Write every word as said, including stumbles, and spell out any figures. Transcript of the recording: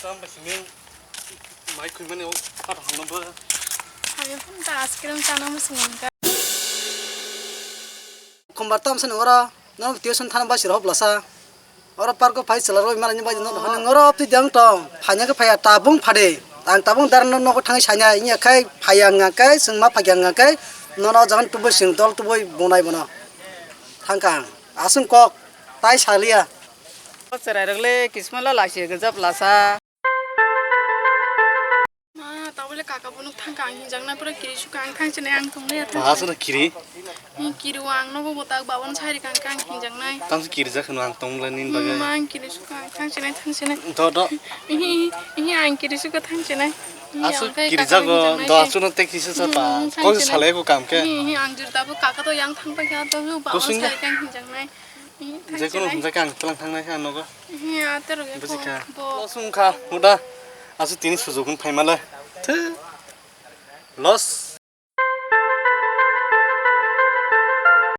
Tamo simi mai khuimani o pat hamno bo. Hai phun ta ice cream chana muchung mankha. Khumbar tam sani oro no tuition thana bai sir hop lasa. Oro park o phai chwla roi mani bai no hwnwi oro twi dang tong. Phanya khe phaya tabung phade. Ang tabung dar no nogo thangwi sanya inya khai phaya nga khai chwng ma phakya nga khai nono jagan tubui sing dol tubui bonai bono. Thangkang aswng kok tai saliya. O chwrairok le kisma lo lachi gajab lasa. Ma, tabole kaka bo nuk thangka ang hinjaknai pura kiri suka ang thangsinai ang tonglaiya thangsinai. Aswk kiri? Hi kiri o ang nogo bo tak babon sari kangka ang hinjaknai. Tamsi kiri jak hwnwi ang tonglai nini bagwi. Ma, ang kiri suka ang thangsinai thangsinai. Do do. Hi hi ang kiri suka thangsinai. Aswk kiri jago do aswk no tek kisa sa ta. Kok salai ko kam khe. Hi hi ang jur tabuk kaka to yang thang paikha to babon sari kang hinjaknai. Jekunu hwnjak ang tlang thangnai kha nogo. Hi, aterok ya. Buji kha. Loss wngkha huda. Aswk tini sujukun phaimale. Thw. Loss.